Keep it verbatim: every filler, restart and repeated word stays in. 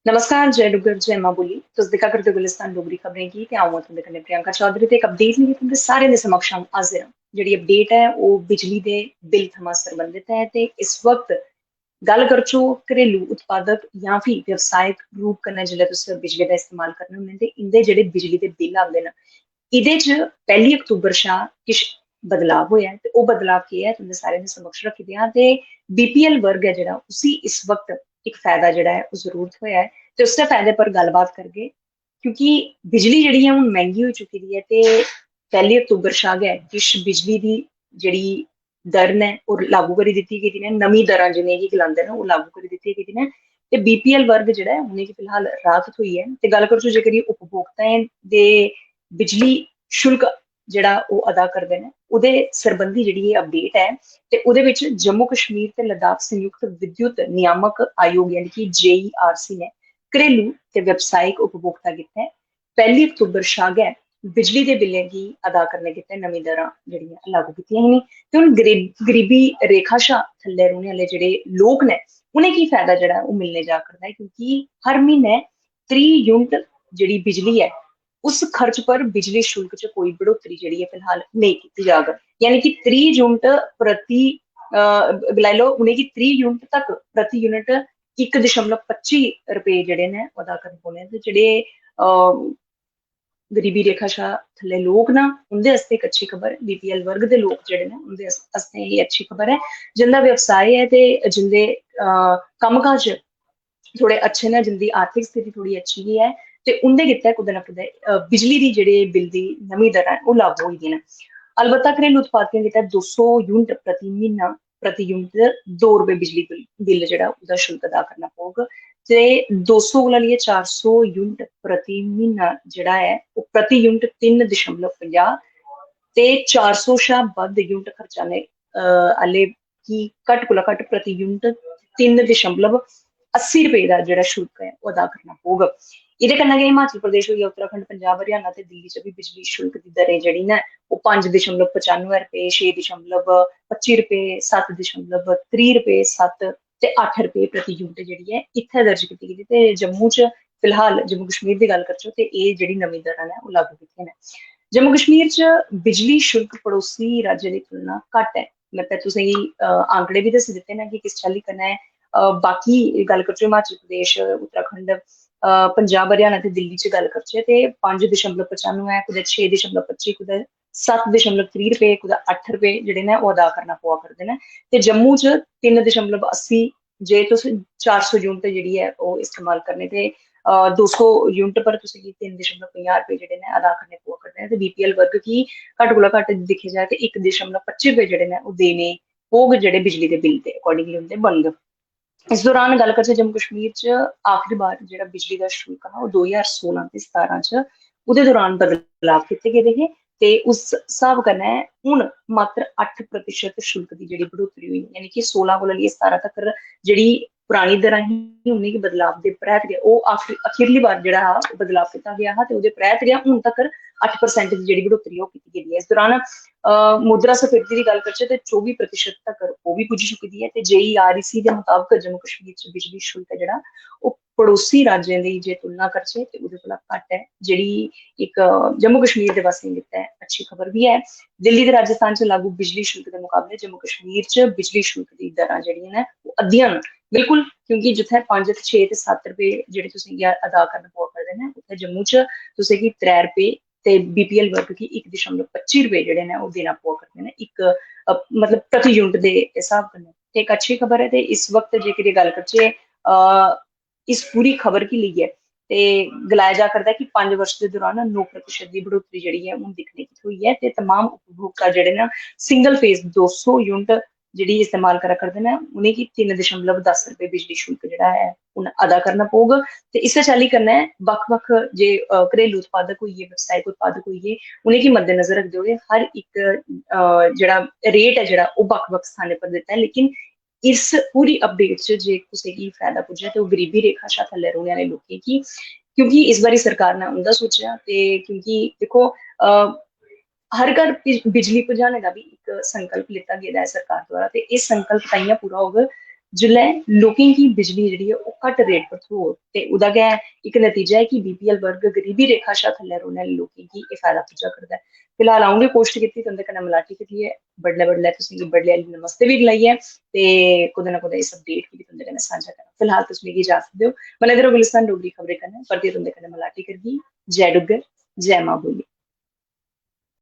नमस्कार, जय डुग्गर, जय मां बोली। तुस दिक्खा करदे गुलिस्तान डोगरी खबरें गी ते अ'ऊं आं तुं'दे कन्नै प्रियंका चौधरी ते इक update लेइयै तुं'दे सारें दे समक्ष अ'ऊं हाजिर आं। जेह्ड़ी update ऐ, ओह् बिजली दे बिल थमां सरबंधत ऐ ते इस वक्त गल्ल करचो घरेलू उत्पादक जां फ्ही व्यावसायिक रूप कन्नै जिसलै तुस बिजली दा इस्तेमाल करने होन्ने ते इं'दे जेह्ड़े बिजली दे बिल आंदे न, एह्दे च पैह्ली अक्तूबर शा किश बदलाव होएआ ऐ ते ओह् बदलाव केह् ऐ, तुं'दे सारें दे समक्ष रक्खी देआं। ते बीपीएल वर्ग ऐ जेह्ड़ा, उसी इस वक्त इक फायदा जेह्ड़ा ऐ, ओह् जरूर थ्होएआ ऐ ते उसदे फायदे पर गल्लबात करगे, क्योंकि बिजली जेह्ड़ी ऐ, हून मैंह्गी होई चुकी दी ऐ ते पैह्ली अक्तूबर शा गै किश बिजली दी जेह्ड़ी दर न, ओह् लागू करी दित्ती गेदी न। नमीं दरां जि'नेंगी गलांदे न, ओह् लागू करी दित्ती गेदी न। ते बीपीएल वर्ग जेह्ड़ा ऐ, उ'नेंगी फिलहाल राहत थ्होई ऐ। ते गल्ल करचै जेकर एह् उपभोक्ताएं दे बिजली शुल्क जेह्ड़ा ओह् अदा करदे न, ओह्दे सरबंधी जेह्ड़ी एह् update ऐ, ते ओह्दे बिच जम्मू कश्मीर ते लद्दाख संयुक्त विद्युत नियामक आयोग, यानी कि जेईईआरसी, ने घरेलू ते व्यावसायिक उपभोक्ता गित्तै पैह्ली अक्तूबर शा गै बिजली दे बिल्लें गी अदा करने गित्तै नमीं दरां जेह्ड़ियां लागू कीतियां हियां। ते हून गरीब-, गरीबी रेखा शा थल्लै रौह्ने आह्ले जेह्ड़े लोक न, उ'नेंगी फायदा जेह्ड़ा ऐ, ओह् मिलने जा करदा ऐ, क्योंकि हर म्हीनै त्रीह् यूनट जेह्ड़ी बिजली ऐ, उस खर्च पर बिजली शुल्क च कोई बढ़ोतरी जेह्ड़ी ऐ, फिलहाल नेईं कीती जाग। यानी कि त्रीह् यूनट प्रति, अ, गलाई लैओ, उ'नेंगी त्रीह् यूनट तक प्रति यूनट इक दशमलव पच्ची रपेऽ जेह्ड़े न, ओह् अदा करने पौने न। ते जेह्ड़े, अ, गरीबी रेखा शा थल्लै लोक न, उं'दे आस्तै इक अच्छी खबर, बीपीएल वर्ग दे लोक जेह्ड़े न, उं'दे आस-, आस्तै एह् अच्छी खबर ऐ। जिं'दा व्यवसाय ऐ ते जिं'दे, अ, कम्मकाज थोह्ड़े अच्छे न, जिं'दी आर्थिक स्थिति थोह्ड़ी अच्छी बी ऐ, ते उं'दे गित्तै कुतै ना कुतै, अ, बिजली दी जेह्ड़े बिल दी नमीं दरां न, ओह् लागू होई गेइयां न। अलबत्ता, घरेलू उत्पादकें गित्तै दो सौ यूनट प्रति म्हीना, प्रति यूनट दो रपेऽ बिजली बिल, बिल जेह्ड़ा, ओह्दा शुल्क अदा करना पौग। ते दो सौ कोला लेइयै चार सौ यूनट प्रति म्हीना जेह्ड़ा ऐ, ओह् प्रति यूनट तिन्न दशमलव पंजाह् ते चार सौ शा बद्ध यूनट खर्चाने, अ, आह्ले गी घट्ट कोला घट्ट प्रति यूनट तिन्न दशमलव अस्सी रपेऽ दा जेह्ड़ा शुल्क ऐ, ओह् अदा करना पौग। एह्दे कन्नै गै हिमाचल प्रदेश होई गेआ, उत्तराखंड, पंजाब, हरियाणा ते दिल्ली च बी बिजली शुल्क दी दरें जेह्ड़ी न, ओह् पंज दशमलव पचानुऐ रपेऽ, छे दशमलव पच्ची रपेऽ, सत्त दशमलव त्रीह् रपेऽ, सत्त ते अट्ठ रपेऽ प्रति यूनट जेह्ड़ी ऐ, इत्थै दर्ज कीती गेदी। ते जम्मू च फिलहाल, जम्मू कश्मीर दी गल्ल करचै, ते एह् जेह्ड़ी नमीं दरां न, ओह् लागू कीतियां न। जम्मू कश्मीर च बिजली शुल्क पड़ोसी राज्यें दी तुलना घट्ट ऐ। मतलब, तुसेंगी, अ, आंकड़े बी दस्सी दित्ते न कि किस चाल्ली कन्नै, अ, बाकी गल्ल करचै, हिमाचल प्रदेश, उत्तराखंड, अ, पंजाब, हरियाणा ते दिल्ली च गल्ल करचै, ते पंज दशमलव पचानुऐ, कुतै छे दशमलव पच्ची, कुतै सत्त दशमलव त्रीह् रपेऽ, कुतै अट्ठ रपेऽ जेह्ड़े न, ओह् अदा करना पवा करदे न। ते जम्मू च तिन्न दशमलव अस्सी, जे तुस चार सौ यूनट जेह्ड़ी ऐ, ओह् इस्तेमाल करने, ते, अ, दो सौ यूनट पर तुसेंगी तिन्न दशमलव पंजाह् रपेऽ जेह्ड़े न, अदा करने पवा करदे न। ते बीपीएल वर्ग गी घट्ट कोला घट्ट दिक्खेआ जाए, ते इक दशमलव पच्ची रपेऽ जेह्ड़े न, ओह् देने पौग, जेह्ड़े बिजली दे बिल दे accordingly उं'दे बनग। इस दौरान गल्ल करचै, जम्मू कश्मीर च आखिरी बार जेह्ड़ा बिजली दा शुल्क हा, ओह् दो ज्हार सोलां ते सतारां च ओह्दे दौरान बदलाव कीते गेदे हे, ते उस स्हाब कन्नै हून मात्र अट्ठ प्रतिशत शुल्क दी जेह्ड़ी बढ़ोतरी होई, यानी कि सोलां कोला लेइयै सतारां तक्कर जेह्ड़ी परानी दरां ही, उ'नेंगी बदलाव दे परैंत गै, ओह् आखिर, अखीरली बार जेह्ड़ा हा, ओह् बदलाव कीता गेआ हा, ते ओह्दे परैंत गै हून तक्कर अट्ठ percent दी जेह्ड़ी बढ़ोतरी, ओह् कीती गेदी ऐ। इस दौरान, अ, मुद्रास्फीति दी गल्ल करचै, ते चौबी प्रतिशत तक्कर ओह् बी पुज्जी चुकी दी ऐ। ते जेईईआरसी दे मताबक जम्मू कश्मीर च बिजली शुल्क ऐ जेह्ड़ा, ओह् पड़ोसी राज्यें दी जे तुलना करचै, ते ओह्दे कोला घट्ट ऐ, जेह्ड़ी इक, अ, जम्मू कश्मीर दे वासियें गित्तै अच्छी खबर बी ऐ। दिल्ली ते राजस्थान च लागू बिजली शुल्क दे मकाबले जम्मू कश्मीर च बिजली शुल्क दी दरां जेह्ड़ियां न, ओह् अद्धियां न। बिल्कुल, क्योंकि जित्थै पंज ते छे ते सत्त रपेऽ जेह्ड़े तुसेंगी अदा करने पवा करदे न, उत्थै जम्मू च तुसेंगी त्रै रपेऽ ते बीपीएल वर्ग गी इक दशमलव पच्ची रपेऽ जेह्ड़े न, ओह् देना पवा करदे न, इक, अ, मतलब, प्रति यूनट दे स्हाब कन्नै। ते इक अच्छी खबर ऐ। ते इस वक्त जेकर एह् गल्ल करचै, अ, इस पूरी खबर गी लेइयै, ते गलाया जा करदा ऐ कि पंज वर्ष दे दौरान नौ प्रतिशत दी बढ़ोतरी जेह्ड़ी ऐ, हून दिक्खने गी थ्होई ऐ, ते तमाम उपभोक्ता जेह्ड़े न, single phase दो सौ यूनट जेह्ड़ी इस्तेमाल करा करदे न, उ'नेंगी तिन्न दशमलव दस रपेऽ बिजली शुल्क जेह्ड़ा ऐ, हून अदा करना पौग। ते इस्सै चाल्ली कन्नै बक्ख-बक्ख जे, अ, घरेलू उत्पादक होई गे, व्यावसायिक उत्पादक होई गे, उ'नेंगी मद्देनजर रखदे होई हर इक, अ, जेह्ड़ा रेट ऐ जेह्ड़ा, ओह् बक्ख-बक्ख स्थानें पर दित्ता ऐ, लेकिन इस पूरी update च जे कुसै गी फायदा पुज्जै ते ओह् गरीबी रेखा शा थल्लै रौह्ने आह्ले लोकें गी, क्योंकि इस बारी सरकार ने उं'दा सोचेआ। ते क्योंकि दिक्खो, अ, हर घर बिज-, बिजली पजाने दा बी इक संकल्प लैता गेदा ऐ सरकार द्वारा, ते एह् संकल्प ताइयें पूरा होग जिसलै लोकें गी बिजली जेह्ड़ी ऐ ओह् घट्ट रेट पर थ्होग ते ओह्दा गै इक नतीजा ऐ कि बीपीएल वर्ग, गरीबी रेखा शा थल्लै रौह्ने आह्ले लोकें गी एह् फायदा पुज्जा करदा ऐ। फिलहाल अ'ऊं बी पोस्ट कीती, तुं'दे कन्नै मलाटी कीती ऐ, बडलै बडलै तुसें गी बडलै आह्ली नमस्ते बी गलाई ऐ ते कुतै ना कुतै इस अपडेट गी बी तुं'दे कन्नै सांझा करां। फिलहाल तुस मिगी इजाजत देओ, बने दे र'वो गुलिस्तान डोगरी खबरें कन्नै। परतियै तुं'दे कन्नै मलाटी करगी। जय डुग्गर, जय मां बोली।